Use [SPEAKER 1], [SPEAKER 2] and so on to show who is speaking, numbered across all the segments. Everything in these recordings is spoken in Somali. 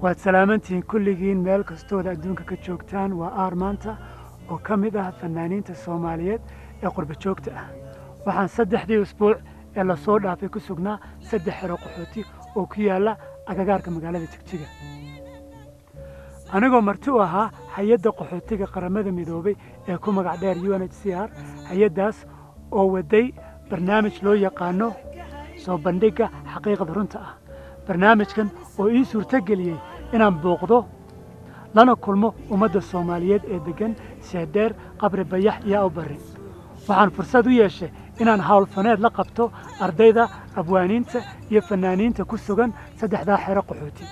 [SPEAKER 1] Waad salaamantihiin kulligiin meel kastooda adduunka ka joogtaan. Waa Aar Maanta oo ka mid ah fanaaniinta Soomaaliyeed ee qurba joogta ah. Waxaan 3dii usbuuc ee lasoo dhaafay ku sugnaa 3 xero qaxooti oo ku yaalla agagaarka magaalada Jigjiga, anigoo marti u ahaa hay-adda qaxootiga Qaramada Midoobay ee ku magac dheer UNHCR. Hay-addaas oo waday barnaamij loo yaqaano soo bandhigga xaqiiqda runta ah, barnaamijkan oo ii suurtogeliyey inaan booqdo lana kulmo ummadda Soomaaliyeed ee deggan Sheedheer, Qabri Bayax iyo Awbarri. Waxaan fursad u yeeshay inaan hawlfaneed la qabto ardayda, abwaaniinta iyo fanaaniinta ku sugan saddexdaa xero qaxooti.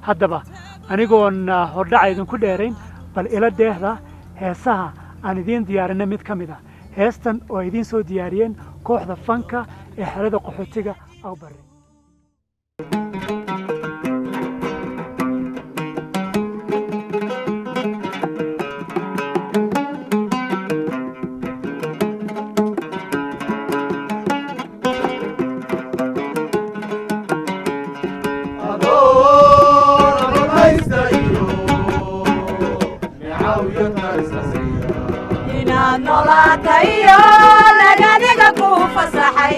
[SPEAKER 1] Haddaba, anigoon hordhaca idinku dheerayn, bal ila dheehda heesaha aan idiin diyaarinay. Mid ka mid ah heestan oo ay idiin soo diyaariyeen kooxda fanka ee xerada qaxootiga Awbarri.
[SPEAKER 2] Inaad noolaatayo naganiga ku fasaxay.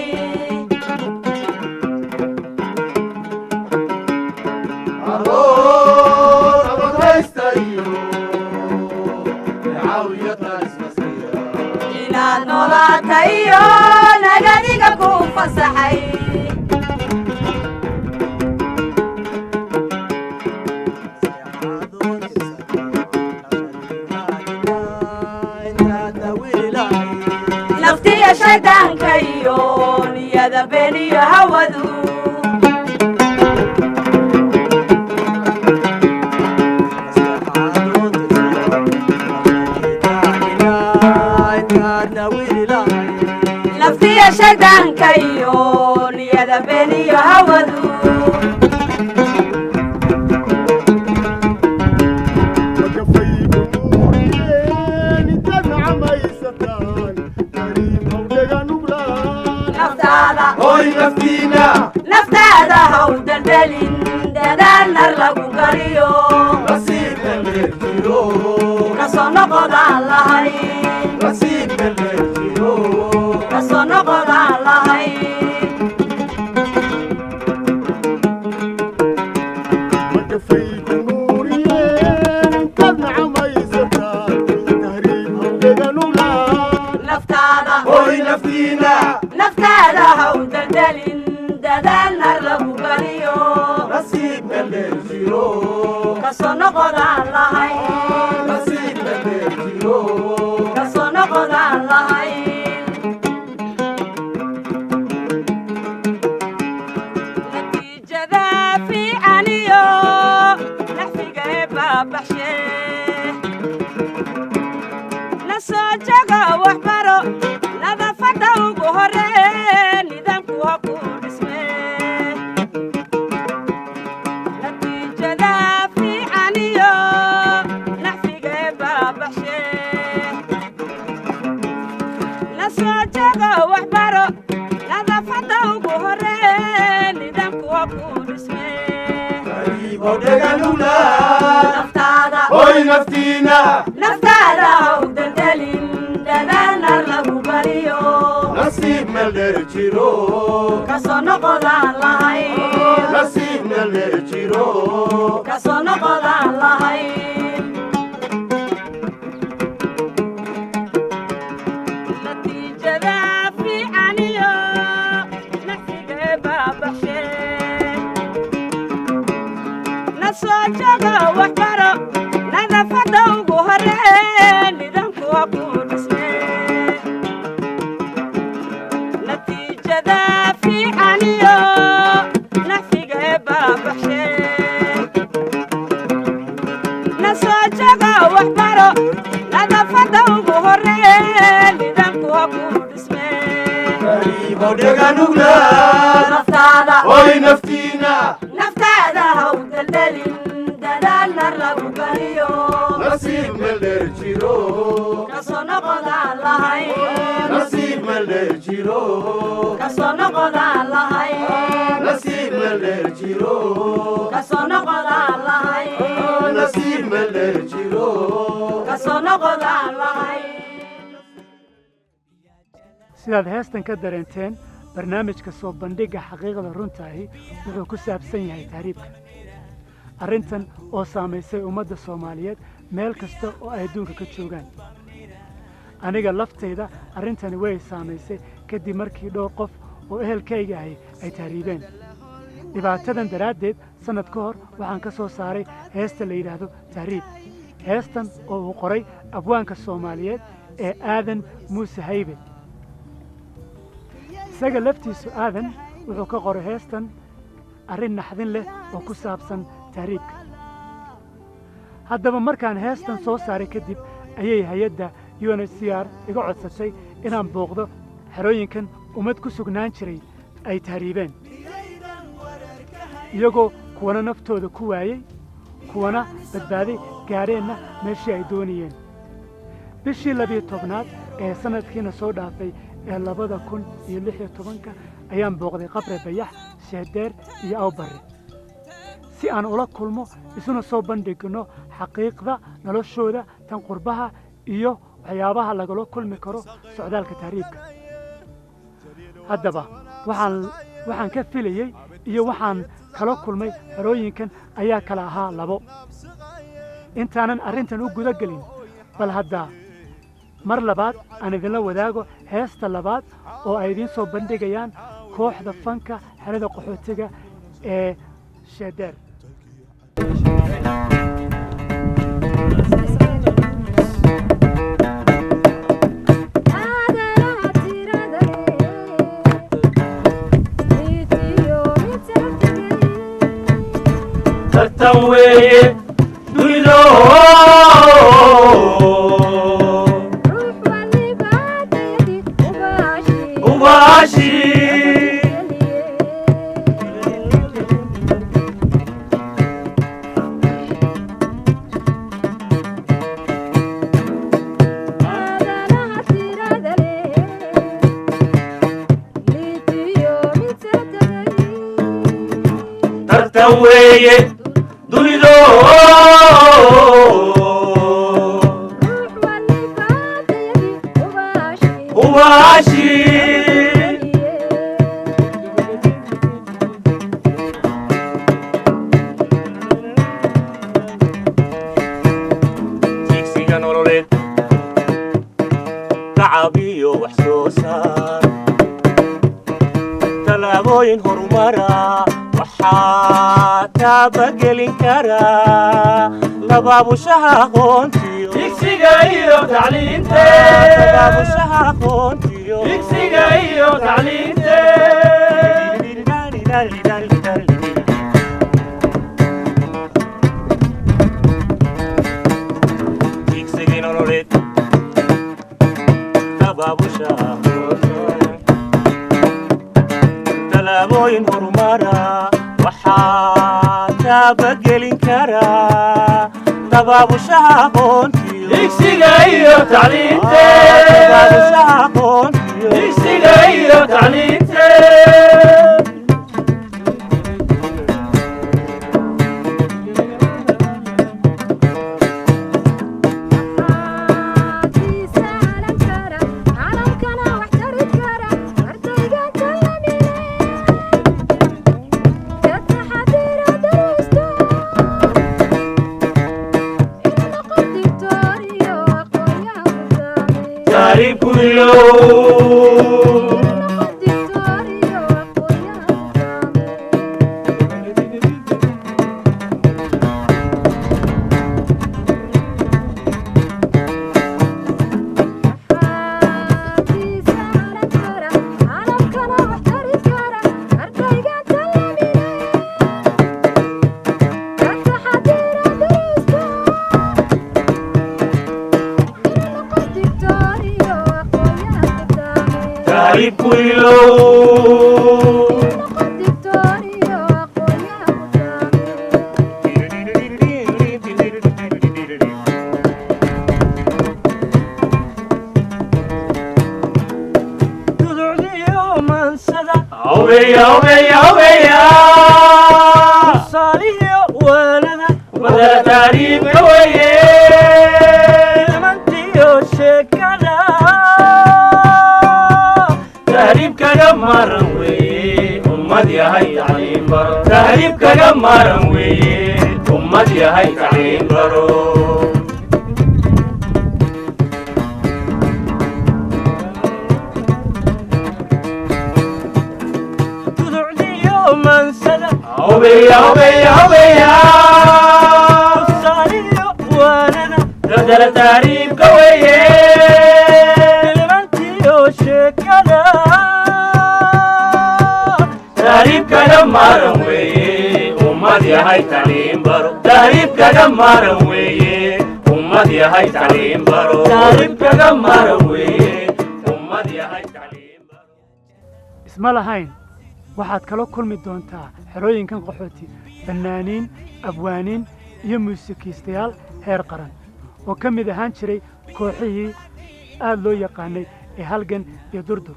[SPEAKER 2] Inaad noolaatayo naganiga ku fasaxay. Naftiya shaydaanka iyo niyada beeniyo hawadu. Naftiya shaydaanka iyo niyada beeniyo hawadu. Naftaada, naftaada haw deldelin, dadaal nar lagu galiyo, kasoo noqodaan lahayn, kasoo noqodaan lahayn. Naftaada, naftaada haw deldelin, dadaal nar lagu galiyo, kasoo noqodaan lahayn, kasoo noqodaan lahayn. Natiijada fiican iyo naxfiga ee baabaxshe la soo jago, waxbaro, nadaafadda ugu horee, nidaamku ha ku dhisme. Natiijada fiican iyo naxfiga ee baabaxshe la soo jago, waxbaro, nadaafadda ugu horee, nidaamku ha ku dhisme. Naftaada, naftaada haw deldelin, dadaal nar lagu galiyo, kasoo noqodaan lahayn, kasoo noqodaan lahayn. Natiijada fiican iyo naxfiga ee baabaxshe la soo jago, waxbaro, nadaafadda ugu horee, nidaamku ha ku dhisme. Natiijada fiican iyo naxfiga ee baabaxshe la soo jago, waxbaro, nadaafadda ugu horee, nidaamku ha ku dhisme. Naftaada, naftaada haw deldelin, dadaal nar lagu galiyo, kasoo noqodaan lahayn.
[SPEAKER 3] Meel jiro
[SPEAKER 2] Kasoo noqodaan lahay.
[SPEAKER 3] Nasiib meel jiro
[SPEAKER 2] Kasoo noqodaan lahay.
[SPEAKER 3] Nasiib meel jiro
[SPEAKER 2] Kasoo noqodaan lahay.
[SPEAKER 1] Sidaad heestan ka dareenteen, barnaamijka soo bandhigga xaqiiqda runtaahi wuxuu ku saabsan yahay tahriibka, arrintan oo saamaysay ummadda Soomaaliyeed meel kasta oo ay adduunka ka joogaan. Aniga laftayda arrintani way saamaysay kadib markii dhowr qof oo ehelkayga ahi ay tahriibeen. Dhibaatadan daraaddeed, sannad ka hor waxaan ka soo saaray heesta la yidhaahdo Tahriib, heestan oo uu qoray abwaanka Soomaaliyeed ee Aadan Muuse Haybe. Isaga laftiisu Aadan wuxuu ka qoray heestan arrin naxdin leh oo ku saabsan tahriibka. Haddaba markaan heestan soo saaray kadib ayay hay-adda UNHCR iga codsatay inaan booqdo xerooyinkan ummad ku sugnaan jiray ay tahriibeen, iyagoo kuwana naftooda ku waayey, kuwana badbaaday, gaadheenna meeshii ay doonayeen. Bishii 12aad ee sannadkiina soo dhaafay ee 2016-ka ayaan booqday Qabre Bayax, Sheedeer iyo Awbarre si aan ula kulmo, isuna soo bandhigno xaqiiqda noloshooda tan qurbaha iyo waxyaabaha lagala kulmi karo socdaalka tahriibka. Haddaba waxaan ka filayey iyo waxaan kala kulmay xerooyinkan ayaa kala ahaa labo. Intaanan arrintan u guda gelin, bal hadda mar labaad aan idinla wadaago heesta labaad oo ay idiin soo bandhigayaan kooxda fanka xerada qaxootiga ee Sheedeer.
[SPEAKER 4] Tartan weeye dunido. Ubaashi. Tartan weeye dunido. Ubaashi. Jigsiga nololeed, tacab iyo wax soo saar, tallaabooyin horumara waxaa taabagelin karaa tabaabushaha aqoontiyo.
[SPEAKER 5] Dugsiga iyo tacliinte.
[SPEAKER 4] Tabaabushaha aqoontiyo.
[SPEAKER 5] Dugsiga iyo tacliinte.
[SPEAKER 4] Jigsigii nololeed, tabaabushaha aqoontiyo, tallaabooyin horumara waxaa taabagelin karaa tabaabushaha aqoontiyo.
[SPEAKER 5] Dugsiga iyo tacliinte.
[SPEAKER 4] Tabaabushaha aqoontiyo.
[SPEAKER 5] Dugsiga iyo tacliinte. Taariibku ilow. Taariibku ilow. Hubeya, hubeya, hubeya.
[SPEAKER 4] Tusaalihiyo waanada
[SPEAKER 5] Badala tahriibka weeye.
[SPEAKER 4] Nimantiyo sheekada
[SPEAKER 5] Tahriibkaga maran weeye, ummad yahay tacliim baro. Tahriibkaga maran weeye, ummad yahay tacliim baro.
[SPEAKER 4] Tuducdiyo mansada
[SPEAKER 5] Hubeya, hubeya, hubeya.
[SPEAKER 4] Tusaalihiyo waanada
[SPEAKER 5] Badala tahriibka weeye.
[SPEAKER 4] Nimantiyo sheekada
[SPEAKER 5] Tahriibkaga maran weeye, ummad yahay tacliim baro. Tahriibkaga maran weeye, ummad yahay tacliim baro. Tahriibkaga maran weeye, ummad yahay tacliim baro.
[SPEAKER 1] Isma lahayn waxaad kala kulmi doontaa xerooyinkan qaxooti fannaaniin, abwaaniin iyo muusikiistayaal heer qaran oo ka mid ahaan jiray kooxihii aad loo yaqaanay ee Halgan iyo Durdur.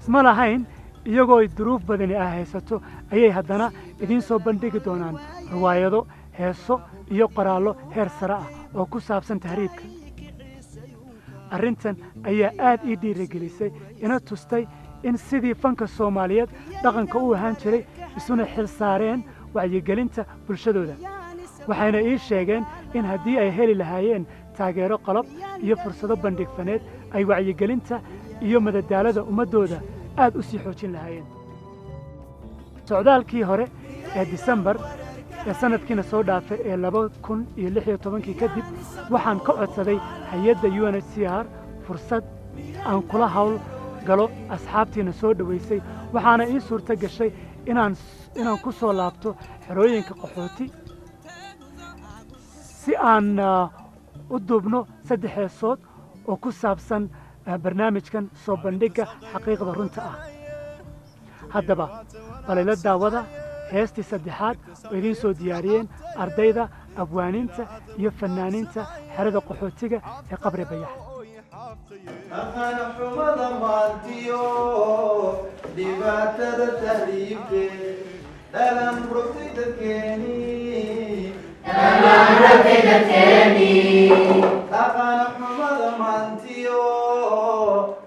[SPEAKER 1] Isma lahayn iyagoo ay duruuf badani ay haysato ayay haddana idiin soo bandhigi doonaan riwaayado, heeso iyo qoraallo heer sare ah oo ku saabsan tahriibka. Arrintan ayaa aad ii dhiirigelisay, ina tustay in sidii fanka Soomaaliyeed dhaqanka u ahaan jiray isuna xil saareen wacyigelinta bulshadooda. Waxayna ii sheegeen in haddii ay heli lahaayeen taageero qalab iyo fursado bandhig faneed, ay wacyigelinta iyo madadaalada ummaddooda aad u sii xoojin lahaayeen. Socdaalkii hore ee Disembar ee sannadkiina soo dhaafay ee 2016-kii kadib, waxaan ka codsaday hay-adda UNHCR fursad aan kula hawl galo asxaabtiina soo dhowaysay, waxaana ii suurto gashay inaan ku soo laabto xerooyinka qaxooti si aan u duubno saddex heesood oo ku saabsan barnaamijkan soo bandhigga xaqiiqda runta ah. Haddaba balila daawada heestii saddexaad oo idiin soo diyaariyeen ardayda, abwaaniinta iyo fannaaniinta xerada qaxootiga ee Qabri Bayax.
[SPEAKER 3] Dhaqan xumada maantiyo dhibaatada tahriibke dhalan rogtay dadkeeni. Dhaqan xumada maantiyo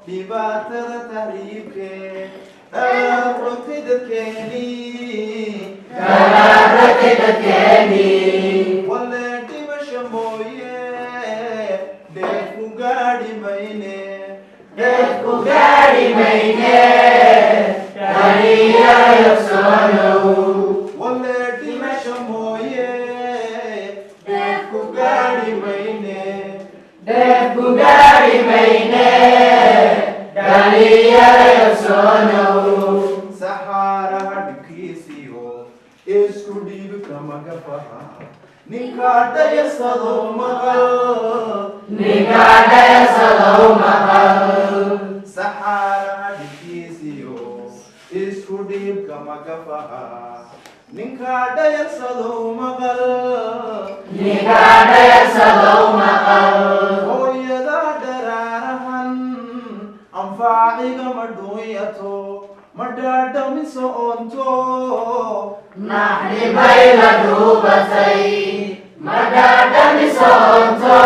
[SPEAKER 3] dhibaatada tahriibke dhalan rogtay dadkeeni. Wale dhimasho mooye dheef ku gaadhi mayne, dheef ku gaadhi mayne. Wale dhimasho mooye dheef ku gaadhi mayne, dheef ku gaadhi mayne. Saxaaraha dhibkiisiyo isku dhiibka magafaha ninka dhayasado maqal, saxaaraha dhibkiisiyo isku dhiibka magafaha ninka dhayasado maqal. Hooyada dharaarahan anfaaciga ma dhuunyato, ma dhaadhamiso oonto.
[SPEAKER 6] Naxdibay la dhuubatay, ma dhaadhamisoonto,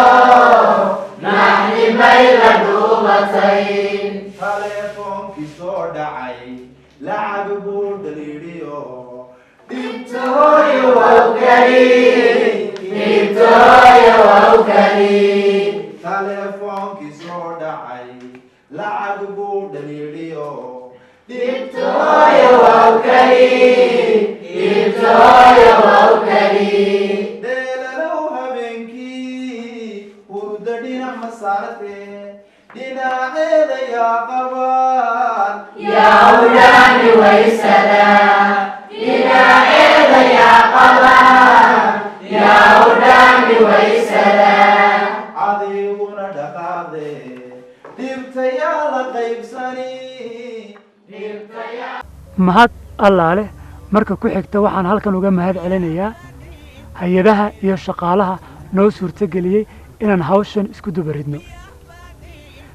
[SPEAKER 6] naxdibay la dhuubatay.
[SPEAKER 3] Taleefoonkii soo dhacay lacag buu dhaliidhiyo.
[SPEAKER 6] Dhibtooyo wow kali, dhibtooyo wow kali.
[SPEAKER 3] Taleefoonkii soo dhacay lacag buu dhaliidhiyo.
[SPEAKER 6] Dhibtooyo wow kali, dhibtooyo wow kali.
[SPEAKER 3] Dheelalow habeenkii hurda dhinac ma saarte, dhinaceeda yaa qabaan?
[SPEAKER 6] Yaa u dhaami waysada, dhinaceeda yaa qaba, yaa u dhaami waysada.
[SPEAKER 3] Adiguna dhaqaaqde, dhibta yaa la qaybsani.
[SPEAKER 1] Mahad Allaale marka ku xigta, waxaan halkan uga mahad celinayaa hay-adaha iyo shaqaalaha noo suurtogeliyey inaan hawshan isku dubaridno,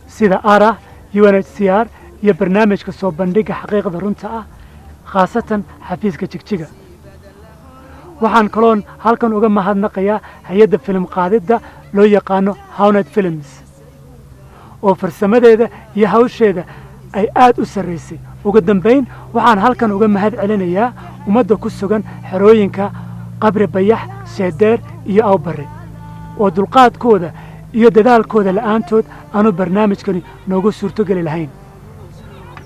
[SPEAKER 1] sida ARA, UNHCR Iyo barnaamijka soo bandhigga xaqiiqda runta ah, khaasatan xafiiska Jigjiga. Waxaan kaloon halkan uga mahadnaqayaa hay-adda filim qaadidda loo yaqaano Hownet Films oo farsamadeeda iyo hawsheeda ay aad u sarraysay. Ugu dambayn, waxaan halkan uga mahad celinayaa ummadda ku sugan xerooyinka Qabri Bayax, Sheedeer iyo Awbarre oo dulqaadkooda iyo dadaalkooda la'aantood aanu barnaamijkani noogu suurtogeli lahayn.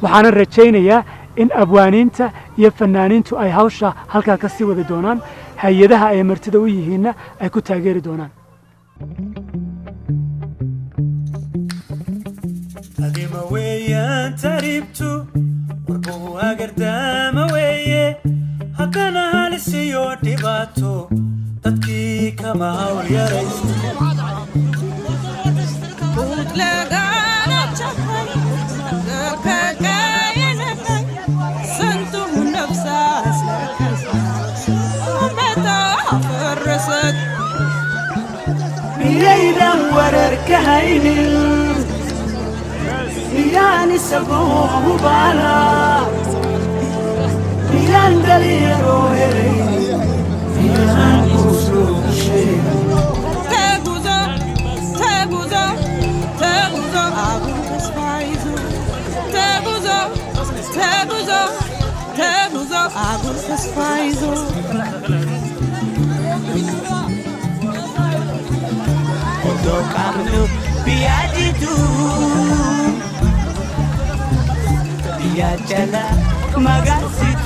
[SPEAKER 1] Waxaanan rajaynayaa in abwaaniinta iyo fannaaniintu ay hawsha halkaa ka sii wadi doonaan, hay-adaha ay martida u yihiinna ay ku taageeri doonaan.
[SPEAKER 4] Adima weeyaan tahriibtu, warbuhu hagardaama weeye, haddana halisiyo dhibaato dadkii kama hawl yaraysto.
[SPEAKER 7] Miyaydan warar ka haynin? Miyaan isagoo hubaala? Miyaan dhalinyaroo helay? Miyaan kuusoo sheegay?
[SPEAKER 2] ተጉዞ ተጉዞ አጉል ተስፋ ይዞ፣ ተጉዞ ተጉዞ ተጉዞ አጉል ተስፋ ይዞ።
[SPEAKER 7] Oddoo qabnu biyya diduu, biyya jala magaalsitu.